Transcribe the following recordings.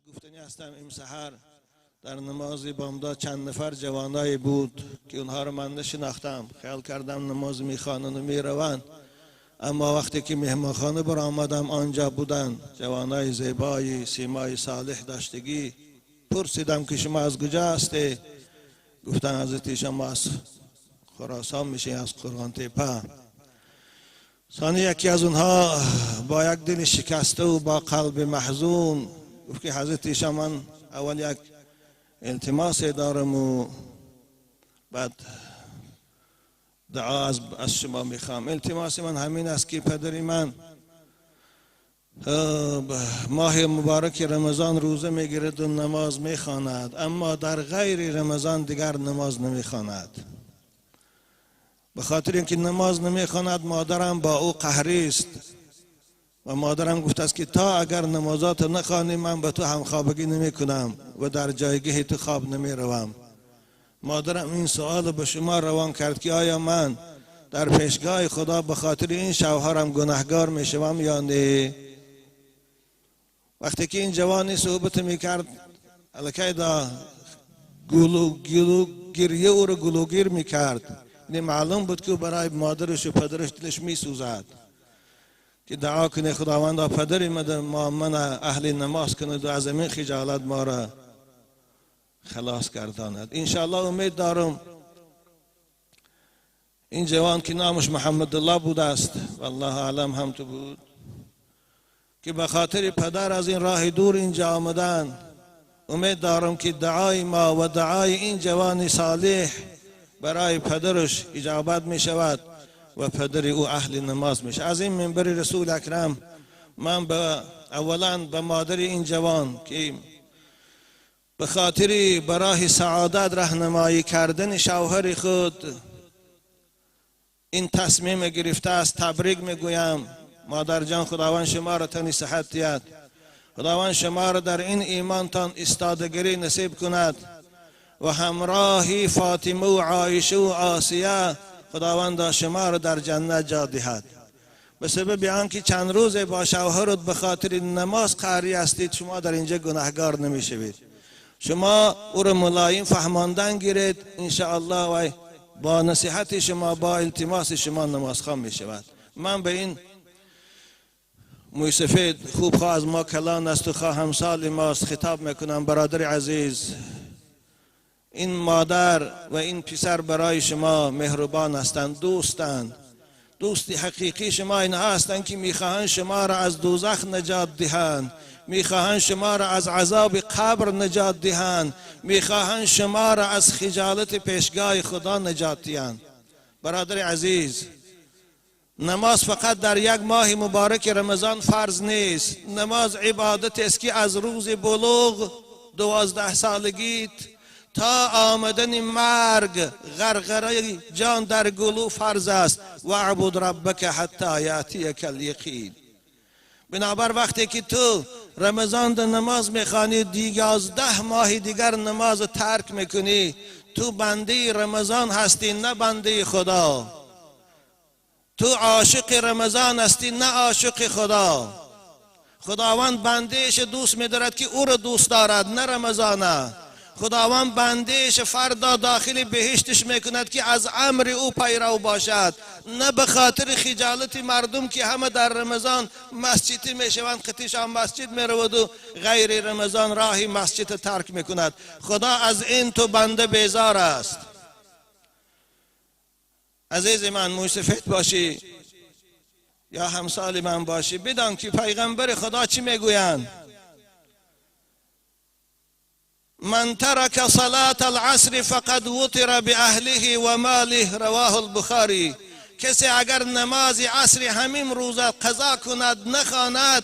Гуфтанӣ ҳастам, имсаҳар дар намози бомдод чанд нафар ҷавонае буд, ки онҳоро ман нашинохтам. Хаёл кардам намоз мехонанд ва мераванд, аммо вақте ки меҳмонхона баромадам, онҷо буданд ҷавонои зебои симои солеҳ доштагӣ. Пурсидам, ки шумо аз куҷо ҳастед? Гуфтанд, ҳазрати, шумо аз Хуросон мешин, аз Қурғонтепа. Сони яке аз онҳо бо як дили шикаста ва бо қалби маҳзун гуфт, ки ҳазрати, ман аввал як илтимосе дорам ва баъд дуо аз шумо мехоҳам. Илтимоси ман ҳамин аст, ки падари ман моҳи мубораки Рамазон рӯза мегирад ва намоз мехонад, аммо дар ғайри Рамазон дигар намоз намехонад. Ба хотири инки намоз намехонад, модарам бо ӯ қаҳрист ва модарам гуфтааст, ки то агар намозатро нахонӣ, ман ба ту ҳамхобагӣ намекунам ва дар ҷойгоҳи ту хоб намеравам. Модарам ин суолро ба шумо равон кард, ки оё ман дар пешгоҳи Худо ба хотири ин шавҳарам гунаҳгор мешавам ё не? Вақте ки ин ҷавони суҳбат мекард, аллакай да гулу гулу гирья ӯро гулугир мекард. Яъне маълум буд, ки ӯ барои модараш ва падараш дилаш месӯзад, ки дуо кунед, Худованда, падари мо мана аҳли намоз кунад ва аз ҳамин хиҷолат моро халос гардонад. Иншоаллоҳ, умед дорам, ин ҷавон, ки номаш Муҳаммадуллоҳ будааст, валлоҳу аълам, ҳам ту буд, ки ба хотири падар аз ин роҳи дур инҷо омаданд, умед дорам, ки дуои мо ва дуои ин ҷавони солеҳ барои падараш иҷобат мешавад ва падари ӯ аҳли намоз мешавад. Аз ин минбари Расули Акрам ман ба аввалан ба модари ин ҷавон, ки ба хотири ба роҳи саодат раҳнамоӣ кардани шавҳари худ ин тасмим гирифтааст, табрик мегӯям. Модарҷон, Худованд шуморо тани сиҳат диҳад, Худованд шуморо дар ин имонтон истодагирӣ насиб кунад ва ҳамроҳи Фотима ва Оиша ва Осия Худованд шуморо дар ҷаннат ҷо диҳад. Ба сабаби он ки чанд рӯзе бо шавҳарат ба хотири намоз қаҳрӣ ҳастед, шумо дар инҷо гунаҳгор намешавед. Шумо ӯро мулоим фаҳмондан гиред, иншоаллоҳ вай бо насиҳати шумо, бо илтимоси шумо намозхон мешавад. Ман ба ин мӯйсафед, хуб, хоҳ аз мо калон аст ва хоҳ ҳамсоли мост, хитоб мекунам: бародари азиз, ин модар ва ин писар барои шумо меҳрубон ҳастанд, дӯстанд. Дӯсти ҳақиқии шумо инҳо ҳастанд, ки мехоҳанд шуморо аз дӯзах наҷот диҳанд, мехоҳанд шуморо аз азоби қабр наҷот диҳанд, мехоҳанд шуморо аз хиҷолати пешгоҳи Худо наҷот диҳанд. Бародари азиз, намоз фақат дар як моҳи мубораки Рамазон фарз нест. Намоз ибодат аст, ки аз рӯзи булуғ, 12 солагит, то омадани марг, ғарғараи ҷон дар гулӯ, фарз аст. واعبد ربك حتى يأتيك اليقين. Бинобар вақте ки ту Рамазон дар намоз мехонӣ, 11 моҳи дигар намоз тарк мекунӣ, ту бандаи Рамазон ҳастӣ, на бандаи Худо. Ту ошиқи Рамазон ҳастӣ, на ошиқи Худо. Худованд бандааш дӯст медорад, ки ӯро дӯст дорад, на Рамазона. Худованд бандааш фардо дохили беҳишташ мекунад, ки аз амри ӯ пайрав бошад, на ба хотири хиҷолати мардум, ки ҳама дар Рамазон масҷидӣ мешаванд, қатишон масҷид мераваду ғайри Рамазон роҳи масҷид тарк мекунад. Худо аз ин ту банда безор аст. Азизи ман, мӯйсафед бошӣ ё ҳамсоли ман бошӣ, бидон, ки пайғамбари Худо чӣ мегӯянд: من ترك صلاة العصر فقد وتر بأهله وماله. رواه البخاري. کسی اگر نماز عصر همین روز قضا کند، نخواند،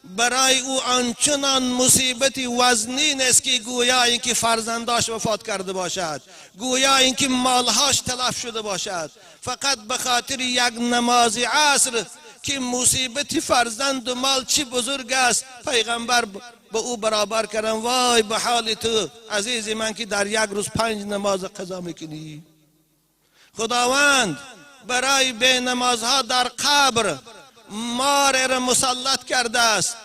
برای او آنچنان مصیبتی وزنین است که گویا اینکه فرزنداش وفات کرده باشد، گویا اینکه مالهاش تلف شده باشد. فقط به خاطر یک نماز عصر که مصیبت فرزند و مال چی بزرگ است، پیغمبر به او برابر کردن. وای به حال تو، عزیز من، که در یک روز پنج نماز قضا میکنی. خداوند برای بی نمازها در قبر مار را مسلط کرده است.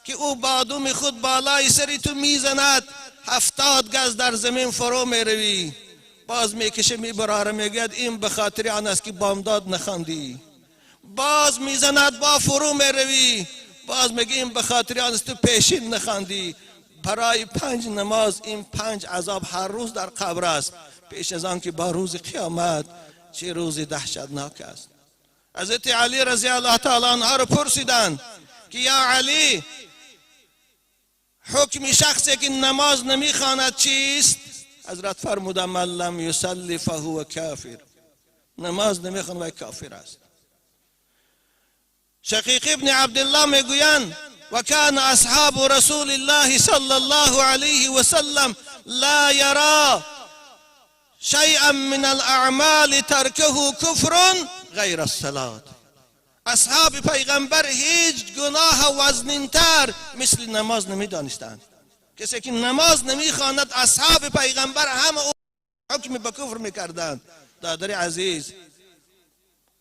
که او با دم خود بالای سری تو میزند، 70 گز در زمین فرو میروی. باز میکشه میبراره، میگوید این به خاطر آن است که بامداد نخواندی. باز میزند، با فرو میروی. باز میگه این به خاطر آن است تو پیشین نخواندی. برای 5 نماز این 5 عذاب هر روز در قبر است، پیش از آن که با روز قیامت چه روزی دهشتناک است. حضرت علی رضی الله تعالی عنه را پرسیدند که یا علی، حکم شخصی که نماز نمیخواند چیست؟ حضرت فرمودند من لم یصلی فهو کافر. نماز نمیخواند و کافر است. شقیق ابن عبدالله میگویند وكان أصحاب رسول الله صلى الله عليه وسلم لا يرى شيئا من الأعمال تركه كفر غير الصلاة. اصحاب پیغمبر هیچ گناه وزنینتر مثل نماز نمیدانستند. کسی که نماز نمیخواند اصحاب پیغمبر همه او حکم به کفر میکردند. دادر عزیز،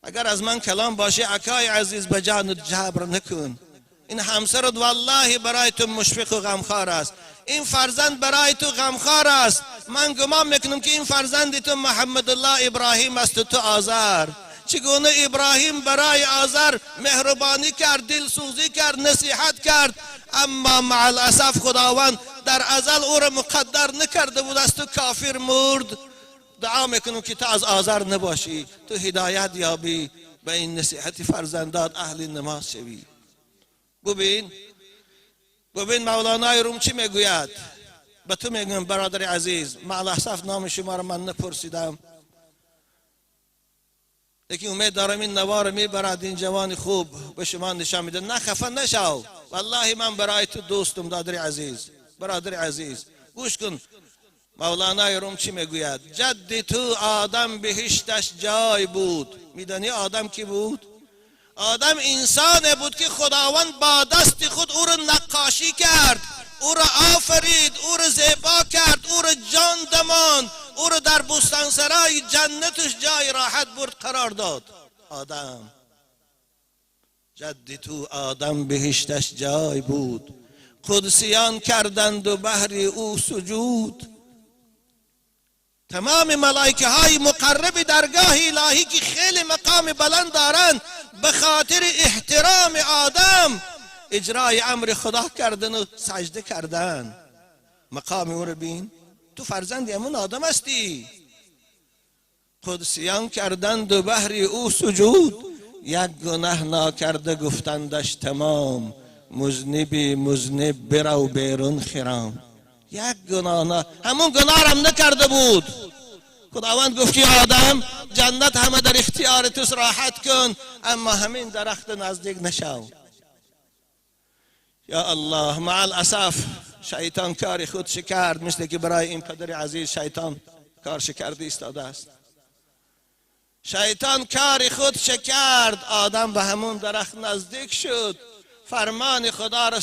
اگر از من کلام باشه اکای عزیز به جان جبر نکن. این همسرت والله برای تو مشفق و غمخوار است، این فرزند برای تو غمخوار است. من گمان میکنم که این فرزند تو محمد الله ابراهیم است و تو آذر. چگونه ابراهیم برای آذر مهربانی کرد، دلسوزی کرد، نصیحت کرد، اما مع الاسف خداوند در ازل او را مقدر نکرده بود، از تو کافر مرد. دعا میکنم که تو از آذر نباشی، تو هدایت یابی، به این نصیحت فرزندات اهل نماز شوی. ببین مولانای روم چی میگوید؟ به تو میگم برادر عزیز، مع الاسف نام شما را من نپرسیدم، لیکن امید دارم این نوار میبرد این جوان خوب به شما نشان میده. نه خفه نشو، والله من برای تو دوستم دادر عزیز. برادر عزیز گوش کن مولانای روم چی میگوید؟ جد تو آدم بهشتش جای بود. میدانی آدم کی بود؟ آدم انسان بود که خداوند با دست خود او را نقاشی کرد، او را آفرید، او را زیبا کرد، او را جان دماند، او را در بستانسرای جنتش جای راحت برد قرار داد. آدم جد تو آدم بهشتش جای بود، قدسیان کردند و بهر او سجود. تمام ملائکه های مقرب درگاه الهی که خیلی مقام بلند دارند، به خاطر احترام آدم اجرای امر خدا کردن و سجده کردن. مقام او رو بین، تو فرزند همون آدم هستی. قدسیان کردند و بهر او سجود، یک گناه ناکرده گفتندش تمام، مذنبی مذنب برو بیرون خرام. یک گناه نه، همون گناه هم نکرده بود. خداوند گفت که آدم جنت همه در اختیار توست، راحت کن، اما همین درخت نزدیک نشو. یا الله، مع الاسف شیطان کار خودش کرد، مثل که برای این پدر عزیز شیطان کارش کرده ایستاده است. شیطان کار خودش کرد، آدم به همون درخت نزدیک شد، فرمان خدا را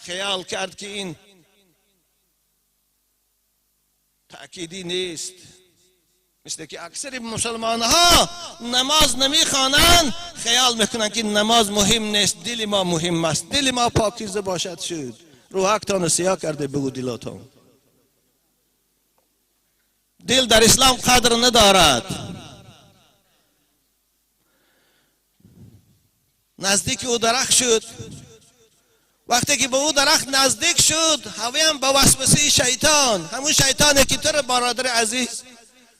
خیال کرد که این تأکیدی نیست. مثل که اکثر مسلمان ها نماز نمیخوانند، خیال میکنند که نماز مهم نیست، دل ما مهم است، دل ما پاکیزه باشد شد. روحکتان سیاه کرده بگو دلاتان. دل در اسلام قدر ندارد. نزدیک او درخت شد. وقتی که به او درخت نزدیک شد، هوی هم به وسوسه شیطان، همون شیطانی که تو برادر عزیز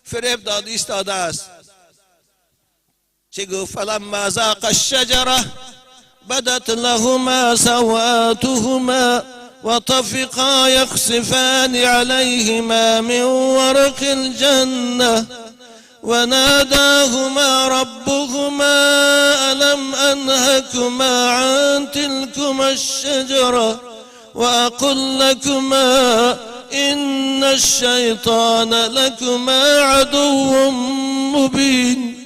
فریب داد ایستاده است. چه گفت؟ فلما ذاق الشجره بدت لهما سوآتهما وطفقا يخصفان عليهما من ورق الجنة وناداهما ربهما ألم أنهكما عن تلكما الشجرة وأقل لكما إن الشيطان لكما عدو مبين.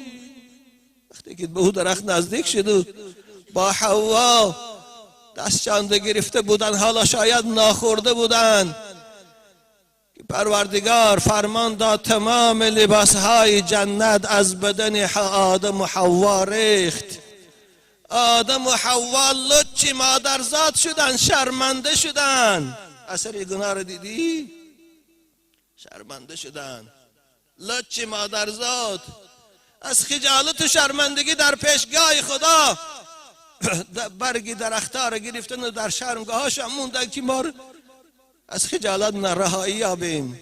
وقتی که به او درخت نزدیک شد با حوا دست چانده گرفته بودن، حالا شاید ناخورده بودن، پروردگار فرمان داد تمام لباسهای جنت از بدن آدم و حوا ریخت. آدم و حوا لچ مادرزاد شدن، شرمنده شدن. اثر گناه رو دیدی؟ شرمنده شدن، لچ مادرزاد از خجالت و شرمندگی در پیشگاه خدا برگی درخت‌ها رو گرفتن و در شرمگاهاش هم موندن که ما از خجالت نرهایی یابیم.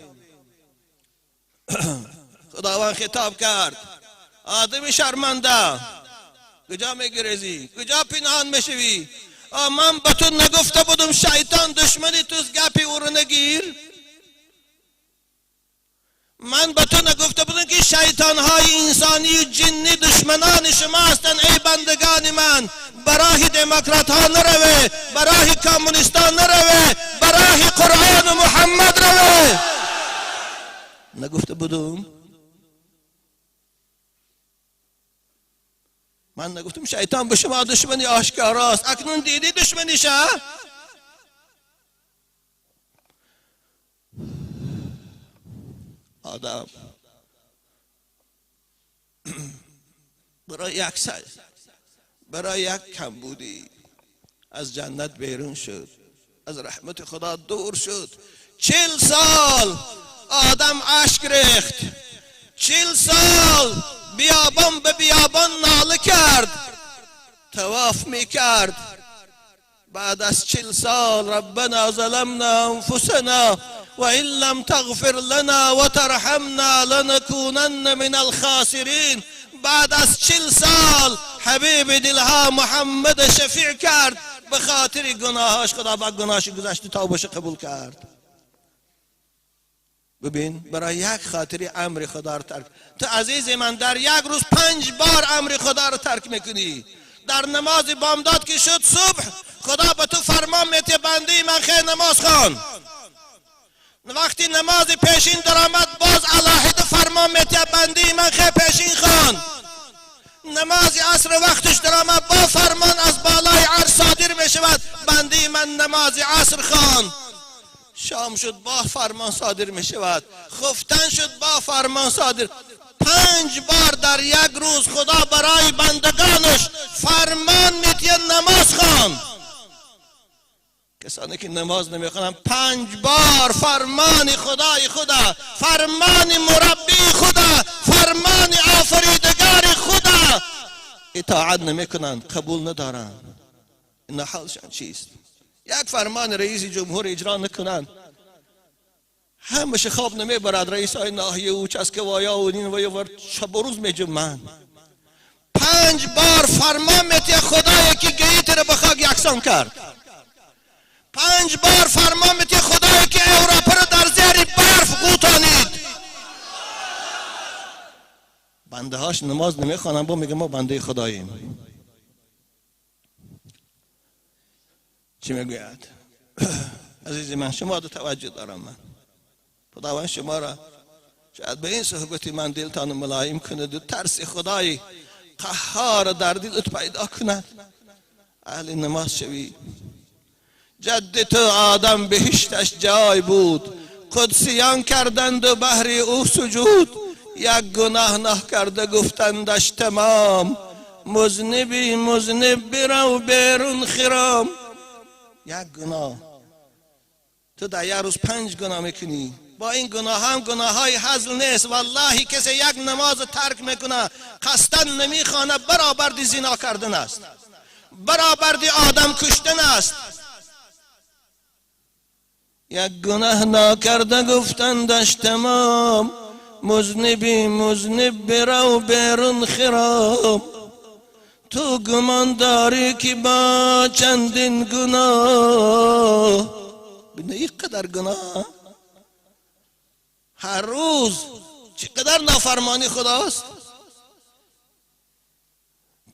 خداوند خطاب کرد آدم شرمنده، کجا میگریزی؟ کجا پنهان میشوی؟ من به تو نگفته بودم شیطان دشمنی توست، گپی او رو نگیر؟ من به تو نگفته بودم که شیطان های انسانی و جنی دشمنان شما هستند؟ ای بندگان من، برای دموکرات ها نروه، برای کمونیست ها نروه، برای قرآن و محمد روه. نگفته بودم؟ من نگفتم شیطان به شما دشمنی آشکاراست؟ اکنون دیدی دشمنیشه؟ آدم برای یک سال، برای یک کمبودی از جنت بیرون شد، از رحمت خدا دور شد. 40 سال آدم اشک ریخت، 40 سال بیابان به بیابان ناله کرد، طواف میکرد. بعد از 40 سال ربنا ظلمنا انفسنا وإن لم تغفر لنا وترحمنا لنكونن من الخاسرین. بعد از 40 سال حبیب دلها محمد شفیع کرد، به خاطر گناهاش خدا با گناهش گذشته توبهش قبول کرد. ببین، برای یک خاطری امر خدا رو ترک. تو عزیز من در یک روز 5 بار امر خدا رو ترک میکنی. در نماز بامداد که شد صبح، خدا به تو فرمان میته بنده من خیر نماز خوان. وقتی نماز پیشین درآمد باز علاهده فرمان میته بنده من خیر پیشین خوان. نماز عصر وقتش درآمد با فرمان از بالای عرش صادر میشود بنده من نماز عصر خوان. شام شد با فرمان صادر می شود، خفتن شد با فرمان صادر. 5 بار در یک روز خدا برای بندگانش فرمان میده نماز خوان. کسانی که نماز نمیخوانند 5 بار فرمان خدای خدا، فرمان مربی خدا، فرمان آفریدگار خدا اطاعت نمیکنند، قبول ندارند. این حالشان چیست؟ یک فرمان رئیس جمهور اجرا نکنند، همش خواب نمیبرد. رئیس های ناحیه و چسکوایا و این و یه شب و روز میجمند. 5 بار فرمان میته خدایی که گیت را به خاک یکسان کرد. 5 بار فرمان میته خدایی که اروپا را در زیر برف غوطانید. بنده هاش نماز نمیخوانند، با میگه ما بنده خداییم. چی میگوید؟ عزیز من شما رو توجه دارم. من خداوند شما را شاید به این صحبت من دلتان ملایم کند و ترس خدای قهار در دلت پیدا کند. اهل نماز شوی. جد تو آدم بهشتش جای بود، قدسیان کردند و بهر او سجود. یک گناه نه کرده گفتندش تمام، مذنبی مذنب برو بیرون خرام. یک گناه تو در یک روز 5 گناه میکنی. با این گناه هم گناه های هزل نیست. والله کسی یک نماز ترک میکنه قصداً نمیخوانه، برابر زنا کردن است، برابر آدم کشتن است. یک گناه ناکرده گفتندش تمام، مذنبی مذنب برو بیرون خرام. تو گمان داری که با چندین گناه، ببین اینقدر گناه هر روز، چقدر نافرمانی خداست.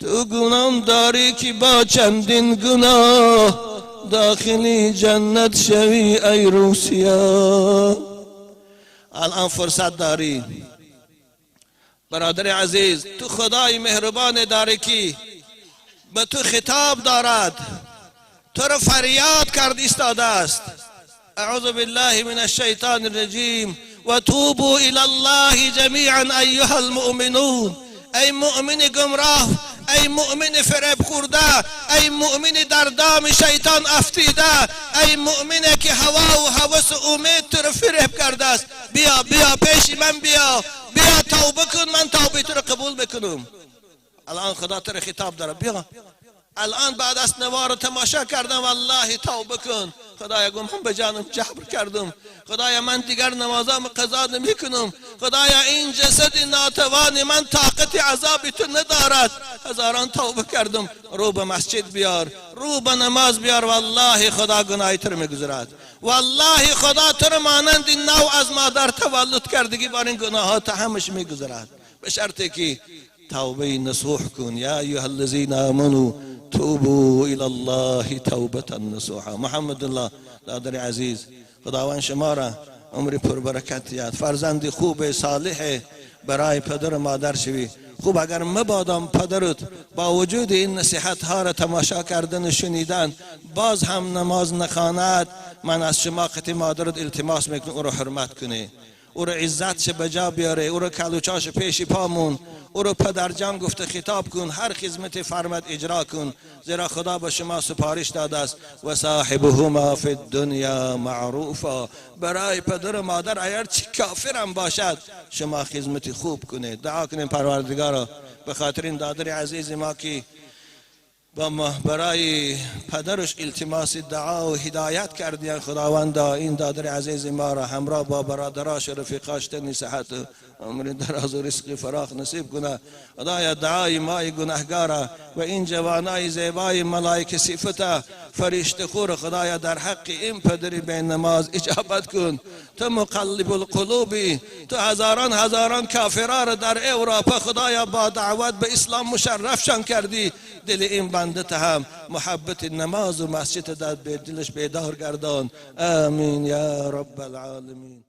تو گمان داری که با چندین گناه داخلی جنت شوی ای روسیا. الان فرصت داری برادر عزیز، تو خدای مهربان داری که به تو خطاب دارد، تو رو فریاد کرد ایستاده است. اعوذ بالله من الشیطان الرجیم و توبوا الی الله جمیعا ایها المؤمنون. ای مؤمن گمراه، ای مؤمن فریب خورده، ای مؤمن در دام شیطان افتیده، ای مؤمن که هوا و هوس و امید تو رو فریب کرده است، بیا بیا پیش من، بیا بیا توبه کن، من توبه تو رو قبول بکنم. الان خدا تو رو خطاب داره، بیا الان بعد از نوار تماشا کردم، والله توبه کن. خدایا گم هم به جانم جبر کردم، خدایا من دیگر نمازام قضا نمی کنم، خدایا این جسد ناتوان من طاقت عذاب تو ندارد، هزاران توبه کردم. رو به مسجد بیار، رو به نماز بیار، والله خدا گناه تو میگذرد، والله خدا تو رو مانند نو از مادر تولد کردگی بار این گناهات همش میگذرد، به شرطی که توبه نصوح کن. یا ایها الذین آمنوا توبوا الى الله توبة نصوحا. محمد الله دادر عزیز، خداوند شما را عمر پربرکت یاد، فرزند خوب صالح برای پدر و مادر شوی. خوب اگر مبادام پدرت با وجود این نصیحت ها را تماشا کردن و شنیدن باز هم نماز نخواند، من از شما قطع مادرت التماس میکنم او را حرمت کنی، او رو عزتش به جا بیاره، او رو کلوچاش پیش پامون، او رو پدرجان گفته خطاب کن، هر خدمت فرمد اجرا کن، زیرا خدا به شما سپارش داده است و صاحبهما فی الدنیا معروفا. برای پدر و مادر اگر چی کافرم باشد شما خدمت خوب کنید. دعا کنیم پروردگارا به خاطر این دادر عزیز ما که برای پدرش التماس دعا و هدایت کردین، خداوند این دادر عزیز ما را همراه با برادراش و رفیقاش تنی صحت عمر دراز و رزق فراخ نصیب کنه. خدایا دعای مای گناهگارا و این جوانای زیبای ملائکه صفته فرشته خور، خدایا در حق این پدری به نماز اجابت کن. تو مقلب القلوبی، تو هزاران هزاران کافرا را در اروپا خدایا با دعوت به اسلام مشرفشان کردی، دل این بنده هم محبت نماز و مسجد در دلش بیدار گردان. آمین یا رب العالمین.